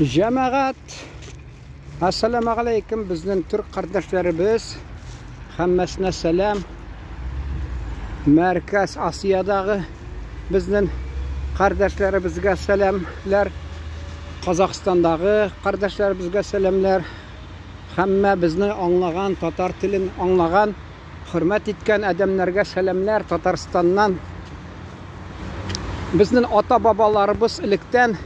Җәмәгать, ассаламу алейкум, безнең түрк кардәшләребез, һәммәсенә сәлам. Мәркәз Асиядагы безнең кардәшләребезгә сәламләр. Казахстандагы кардәшләребезгә сәламләр. Һәммә безне аңлаган, татар телен аңлаган, хөрмәт иткән адәмнәргә сәламләр Татарстаннан. Безнең ата-бабаларыбыз электән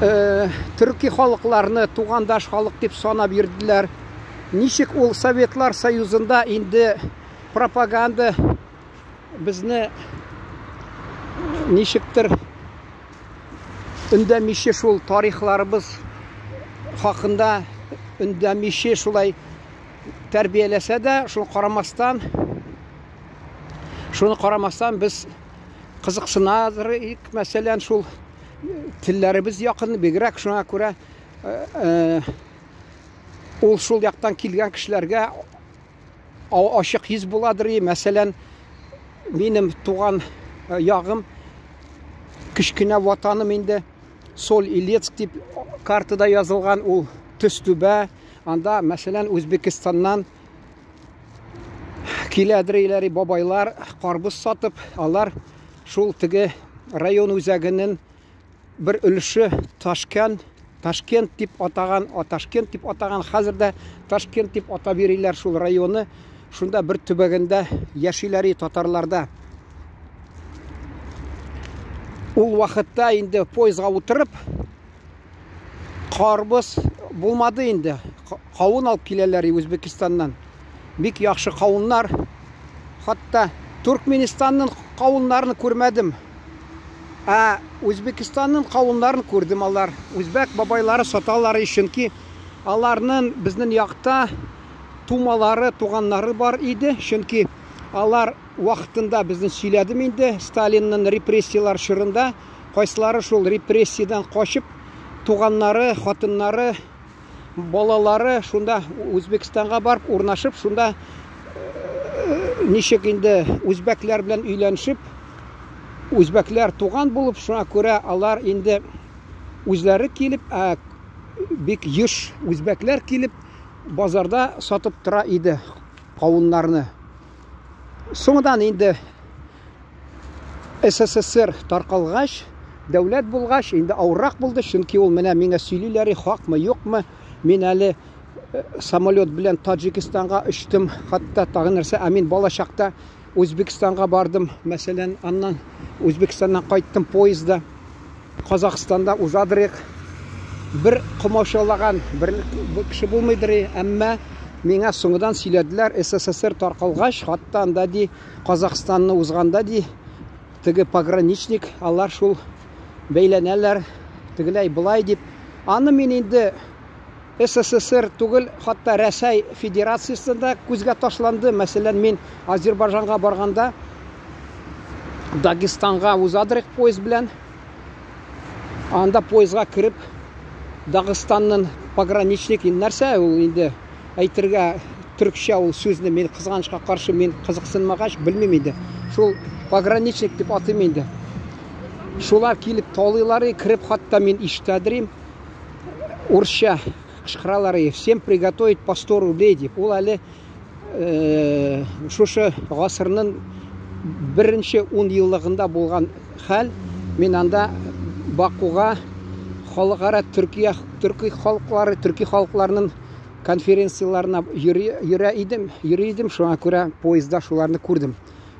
э, төрки халыкларны тугандаш халык дип санап йөрделәр. Ничек ул Советлар Союзында инде пропаганда безне ничектер өндәмиче шул тарихларыбыз хакында өндәмиче шулай тәрбияләсә дә, шуны карамастан, шуны карамастан без кызыксынадыр идек, мәсәлән, шул телләребез якын, бигрәк шуңа күрә э, э, ул шул яктан килгән кешеләргә ачык йөз буладыр, мәсәлән, минем туган э, ягым кечкенә ватаным инде Соль Илецк дип картада язылган ул Төстүбә. Анда, мәсәлән, Үзбекстаннан киләдер иләри бабайлар карбыз сатып, алар шул теге район үзәгенең бер өлеше Ташкент, Ташкент дип атаган, Ташкент дип атаган, хәзер дә Ташкент дип атап йөриләр шул районы. Шунда бер төбәгендә яшиләр татарларда. Ул вакытта инде поездга утырып, Карбыз булмады инде. Кавын алып киләләр Үзбекстаннан. Бик яхшы кавыннар. Хатта Туркменистанның кавыннарын күрмәдем. Ә Үзбекстанның кавыннарын күрдем алар. Үзбәк бабайлары саталар, чөнки аларның безнең якта тумалары, туганнары бар иде. Чөнки алар вакытында безне сөйләдем инде, Сталинның репрессияләр чорында Кайсылары шул репрессиядән качып, туганнары, хатыннары, балалары шунда Үзбекстанга барып урнашып, шунда э, ничек инде үзбәкләр белән өйләнешеп, үзбәкләр туган булып, шуңа күрә алар инде үзләре килеп, ә бик еш үзбәкләр килеп базарда сатып тора иде кавыннарны. Соңдан инде СССР таркалгач, дәүләт булгач, инде авыррак булды, чөнки ул менә миңа сөйлиләр, хакмы, юкмы, мин әле э, самолет белән Таджикистанга очтым, хәтта тагы нәрсә, ә мин бала чакта Үзбекстанга бардым, мәсәлән, аннан Үзбекстаннан кайттым поездда. Казахстанда узадырык. Бер комачаулаган бер кеше булмыйдыр, әмма миңа соңыдан сөйләделәр, СССР таркалгач, хәтта анда ди Казахстанны узганда ди, теге пограничник, алар шул бәйләнәләр, тегеләй былай дип. Аны мин инде СССР түгел, хәтта Рәсәй Федерациясендә күзгә ташланды. Мәсәлән, мин Азербайҗанга барганда Дагестанга узадырык поезд белән. Анда поездга кереп, Дагыстанның пограничник нәрсә ул инде әйтергә төркчә ул сүзне мин кызганычка каршы мин кызыксынмагач белмим инде. Шул пограничник дип атыйм инде. Шулар килеп талыйлар, кереп хатта мин ишетәдерим. Урысча кычкыралар, всем приготовить по 100 рублей дип. Ул әле э, шушы гасырның беренче 10 еллыгында булган хәл. Мин анда Бакуга халыкара Төркия төрки халыклары, төрки халыкларының конференцияләренә йөри, йөрә идем, йөри идем, шуңа күрә поездда шуларны күрдем.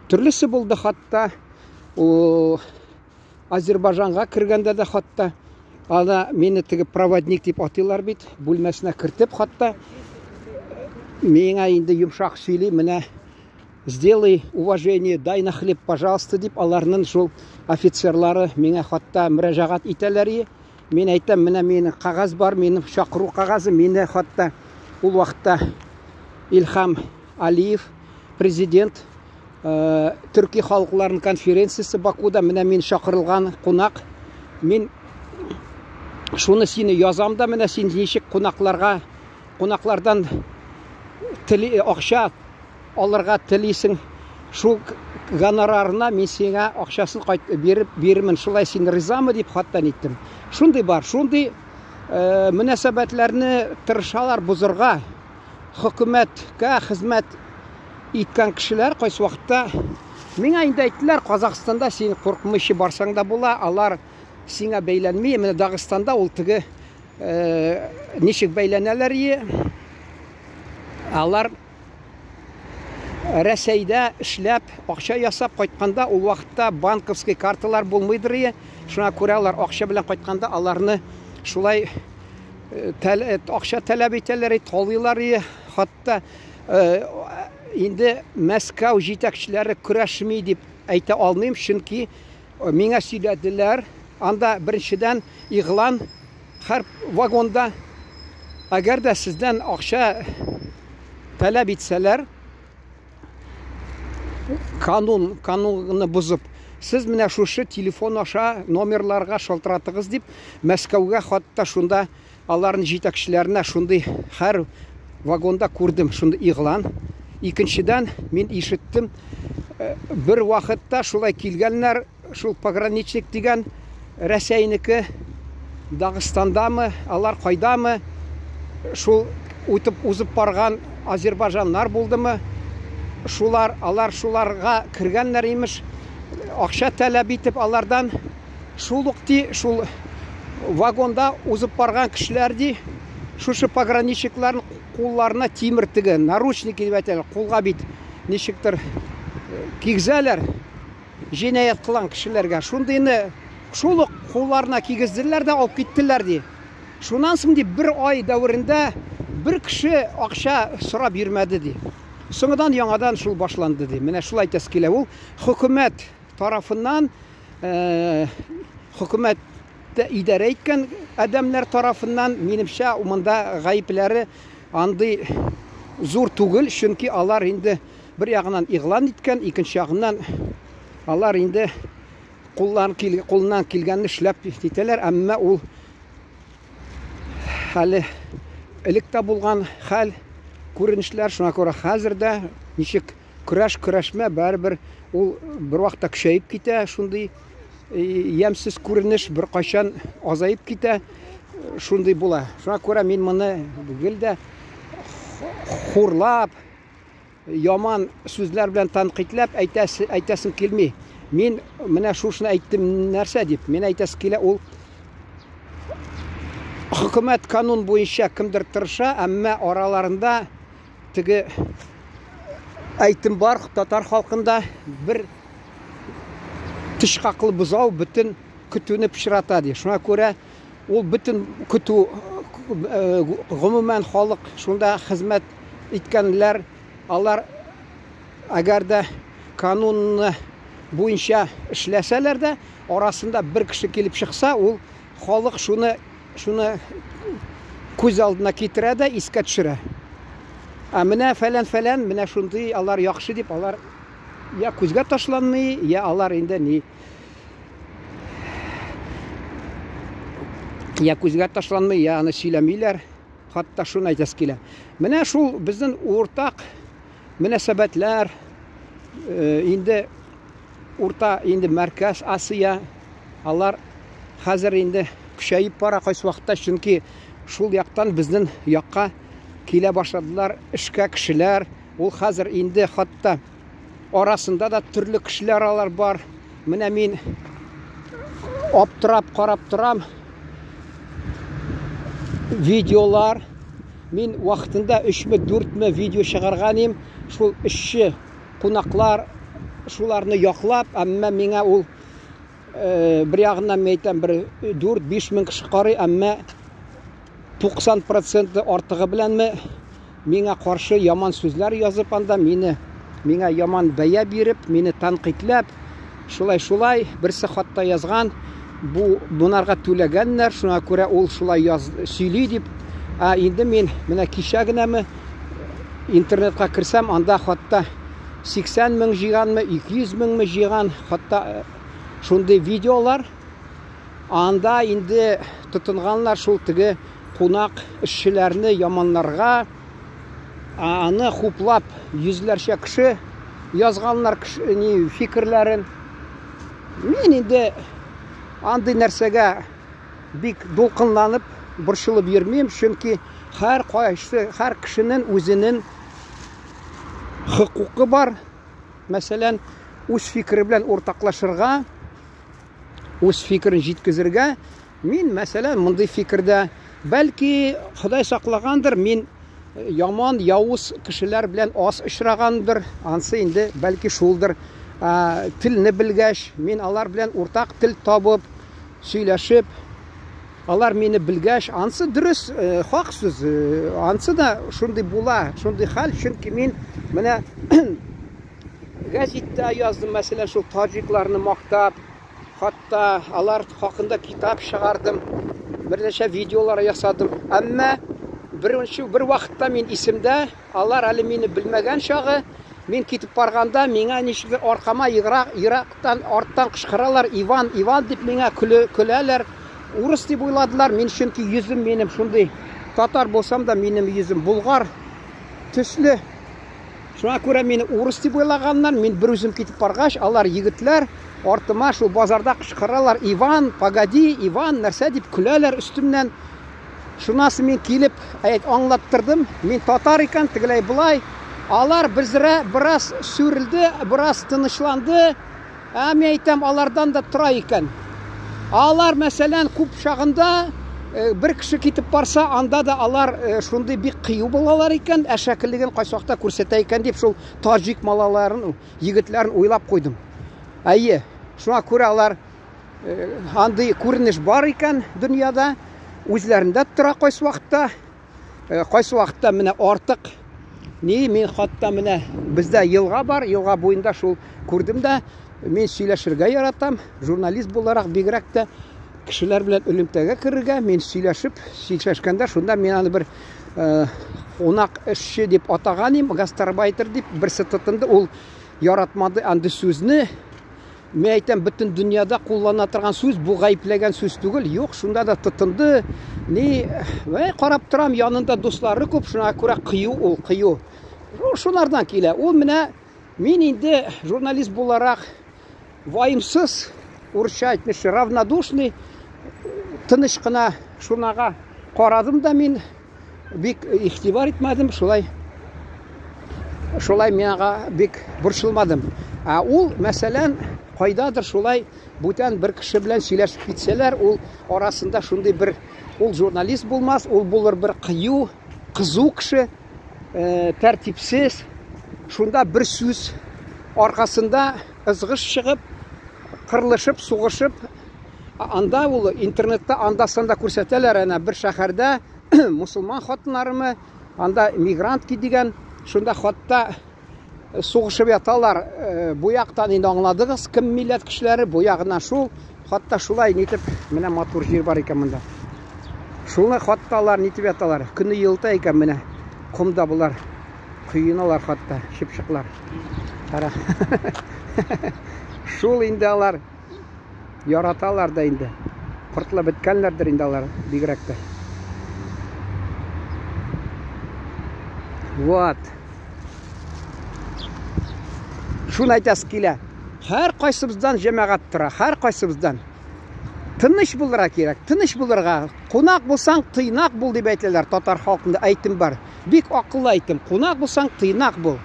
Төрлесе булды хатта ул Азербайҗанга кергәндә дә хатта ана мине теге проводник дип атыйлар бит, бүлмәсенә кертеп хатта миңа инде йомшак сөйли, менә сделай уважение, дай на хлеб, пожалуйста, дип аларның шул офицерлары миңа хатта мөрәҗәгать итәләр. Мин әйтәм, менә минем кәгазь бар, минем чакыру кәгазе, мине хатта ул вакытта Илһам Алиев, президент, э, төрки халыкларының конференциясе Бакуда, менә мин чакырылган кунак. Мин шуны сине язам да, менә син ничек кунакларга, кунаклардан тели, акча алырга телисең. Шул гонорарына мин сиңа акчасын кайт биреп бирермен. Шулай син ризамы дип хаттан иттем. Шундый бар, шундый мөнәсәбәтләрне тырышалар бозырга. Хөкүмәткә хезмәт иткән кешеләр кайсы вакытта миңа инде әйттеләр, Казахстанда син куркмыйча барсаң да була, алар сиңа бәйләнми. Менә Дагыстанда ул теге ничек бәйләнәләр ие. Алар Рәсәйдә эшләп, акча ясап кайтканда, ул вакытта банковский карталар булмыйдыр ие. Шуңа күрә алар акча белән кайтканда аларны шулай акча таләп итәләр, талыйлар ие. Хатта инде Мәскәү җитәкчеләре көрәшми дип әйтә алмыйм, чөнки миңа сөйләделәр, анда беренчедән игълан һәр вагонда, әгәр дә сездән акча таләп итсәләр, канун, канунны бозып, сез менә шушы телефон аша номерларга шалтыратыгыз дип, Мәскәүгә хатта шунда аларның җитәкчеләренә шундый һәр вагонда күрдем шундый игълан. Икенчедән, мин ишеттем, бер вакытта шулай килгәннәр, шул пограничник дигән Рәсәйнеке Дагыстандамы, алар кайдамы, шул үтеп узып барган азербайҗаннар булдымы, шулар, алар шуларга кергәннәр имеш, акча таләп итеп алардан. Шул ук ди, шул вагонда узып барган кешеләр ди, шушы пограничникларның кулларына тимер теге, наручники дип әйтәләр, кулга бит ничектер кигезәләр җинаять кылган кешеләргә. Шундыйны шул ук кулларына кигезделәр дә алып киттеләр ди. Шуннан соң ди бер ай дәверендә бер кеше акча сорап йөрмәде ди. Соңыдан яңадан шул башланды ди. Менә шулай әйтәсе килә. Ул хөкүмәт тарафыннан хөкүмәттә идарә иткән адәмнәр тарафыннан, минемчә, монда гаепләре андый зур түгел, чөнки алар инде бер ягыннан игълан иткән, икенче ягыннан алар инде куллан кулыннан килгәнне эшләп китәләр, әмма ул әле элек тә булган хәл, күренешләр, шуңа күрә хәзер дә ничек Көрәш көрәшмә, барыбер ул бер вакытта көчәеп китә, шундый ямьсез күренеш беркайчан азаеп китә, шундый була. Шуңа күрә мин моны гел дә хурлап, яман сүзләр белән тәнкыйтьләп әйтәсе, әйтәсем килми. Мин менә шушыны әйттем нәрсә дип. Мин әйтәсе килә, ул хөкүмәт канун буенча кемдер тырыша, әмма араларында Теге әйтем бар татар халкында, бер тычкаклы бозау бөтен көтүне пычрата ди. Шуңа күрә ул бөтен көтү, гомумән халык шунда хезмәт иткәнләр, алар әгәр дә канунны буенча эшләсәләр дә, арасында бер кеше килеп чыкса, ул халык шуны Шуны күз алдына китерә дә искә төшерә. Ә менә фәлән-фәлән, менә шундый алар яхшы дип, алар я күзгә ташланмый, я алар инде ни я күзгә ташланмый, я аны сөйләмиләр. Хатта шуны әйтәсе килә. Менә шул безнең уртак мөнәсәбәтләр, инде Урта инде Мәркәз Асия, алар хәзер инде көчәеп бара кайсы вакытта, чөнки шул яктан безнең якка килә башладылар эшкә кешеләр. Ул хәзер инде хатта арасында да төрле кешеләр алар бар. Менә мин аптырап карап торам. Видеолар. Мин вакытында 3-ме 4-ме видео чыгарган идем. Шул эшче кунаклар шуларны яклап, әмма миңа ул бер ягыннан мин әйтәм, бер 4-5 мең кеше карый, әмма 90% артыгы беләнме миңа каршы яман сүзләр язып анда мине миңа яман бәя биреп, мине тәнкыйтьләп, шулай-шулай, берсе хатта язган, бу бунарга түләгәннәр, шуңа күрә ул шулай яз, сөйли дип. Ә инде мин менә кичә генәме интернетка керсәм, анда хатта 80 мең җыйганмы, 200 меңме җыйган, хатта шундый видеолар. Анда инде тотынганнар шул теге кунак эшчеләрне яманнарга, аны хуплап йөзләрчә кеше. язганнар ни фикерләрен. Мин инде андый нәрсәгә бик дулкынланып, борчылып йөрмим, чөнки һәр кайсы, һәр кешенең үзенең хокукы бар. Мәсәлән, үз фикере белән уртаклашырга, үз фикерен җиткезергә. Мин, мәсәлән, мондый фикердә, бәлки, Ходай саклагандыр, мин яман, явыз кешеләр белән аз очрагандыр, ансы инде, бәлки, шулдыр. Телне белгәч, мин алар белән уртак тел табып, сөйләшеп, алар мине белгәч, ансы дөрес, хак сүз, ансы да шундый була, шундый хәл, чөнки мин менә гәзиттә яздым, мәсәлән, шул таҗикларны мактап, хатта алар хакында китап чыгардым, берничә видеолар ясадым. Әмма беренче бер вакытта мин исемдә, алар әле мине белмәгән чагы, мин китеп барганда, миңа ничектер аркама ерак, ерактан, арттан кычкыралар, Иван, Иван дип миңа көләләр. Урыс дип уйладылар, мин чөнки йөзем минем шундый татар булсам да, минем йөзем булгар төсле. Шуңа күрә мине урыс дип уйлаганнар. Мин бер үзем китеп баргач, алар егетләр артыма шул базарда кычкыралар, Иван, погоди, Иван, нәрсә дип көләләр өстемнән. Шуннан соң мин килеп, әйт, аңлаттырдым, мин татар икән, тегеләй болай. Алар безрә бераз сүрелде, бераз тынычланды. Ә мин әйтәм, алардан да тора икән. Алар, мәсәлән, күп чагында бер кеше китеп барса, анда да алар шундый бик кыю булалар икән, әшәкелеген кайсы вакытта күрсәтә икән дип, шул таҗик малаларын, егетләрен уйлап куйдым. Әйе, шуңа күрә алар андый күренеш бар икән дөньяда, үзләрендә тора кайсы вакытта. Кайсы вакытта менә артык ни, мин хатта менә бездә елга бар, елга буенда шул күрдем дә, мин сөйләшергә яратам, журналист буларак бигрәк тә кешеләр белән элемтәгә керергә, мин сөйләшеп, сөйләшкәндә шунда мин аны бер кунак эшче дип атаган идем, гастарбайтер дип, берсе тотынды, ул яратмады андый сүзне. Мин әйтәм, бөтен дөньяда куллана торган сүз, бу гаепләгән сүз түгел. Юк, шунда да тотынды. Ни, вәй, карап торам, янында дуслары күп, шуңа күрә кыю ул, кыю. Шунардан килә. Ул менә мин инде журналист буларак ваемсыз, урысча әйтмешли, равнодушный, тыныч кына шунага карадым да мин бик игътибар итмәдем, шулай шулай мин аңа бик борчылмадым. Ә ул, мәсәлән, кайдадыр шулай бүтән бер кеше белән сөйләшеп китсәләр, ул арасында шундый бер ул журналист булмас, ул булыр бер кыю, кызу кеше, тәртипсез. Шунда бер сүз аркасында ызгыш чыгып, кырылышып, сугышып, анда ул интернетта анда-санда күрсәтәләр, әнә бер шәһәрдә мусульман хатыннарымы, анда мигрантки дигән, шунда хатта сугышып яталар. Бу яктан инде аңладыгыз, кем милләт кешеләре, бу ягына шул, хатта шулай нитеп, менә матур җир бар икән монда. Шуны хатта алар нитеп яталар. Көне елта икән менә. Комда булар. Коеналар хатта, чыпчыклар. Кара. Шул инде алар яраталар да инде. Кортлап беткәннәрдер инде алар бигрәк тә. Вот. Шуны әйтәсе килә. Һәр кайсыбыздан җәмәгать тора, һәр кайсыбыздан. Тыныч булырга кирәк, тыныч булырга. Кунак булсаң, тыйнак бул дип әйтәләр татар халкында әйтем бар. Бик акыллы әйтем. Кунак булсаң, тыйнак бул.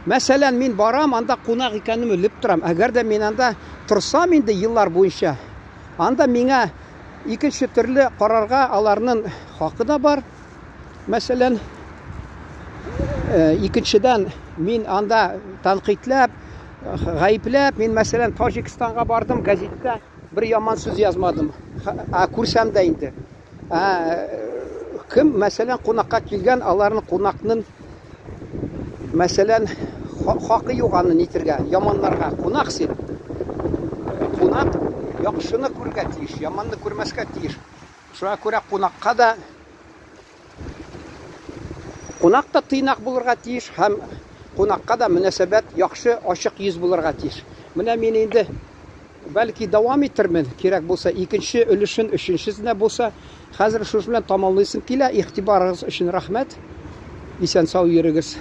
Мәсәлән, мин барам, анда кунак икәнемне белеп торам. Әгәр дә мин анда торсам инде еллар буенча, анда миңа икенче төрле карарга аларның хакы да бар. Мәсәлән, икенчедән, мин анда тәнкыйтьләп, гаепләп, мин, мәсәлән, Таҗикстанга бардым, газетта бер яман сүз язмадым. Ә күрсәм дә инде. Ә, кем, мәсәлән, кунакка килгән, аларның кунакның, мәсәлән, хакы юк аны нитергә, яманнарга. Кунак син. Кунак яхшыны күрергә тиеш, яманны күрмәскә тиеш. Шуңа күрә кунакка да кунак та тыйнак булырга тиеш һәм кунакка да мөнәсәбәт яхшы, ачык йөз булырга тиеш. Менә мин инде бәлки дәвам итермен, кирәк булса икенче өлешен, өченчесенә булса, хәзер шушы белән тамамлыйсым килә. Игътибарыгыз өчен рәхмәт. Исән сау йөрегез.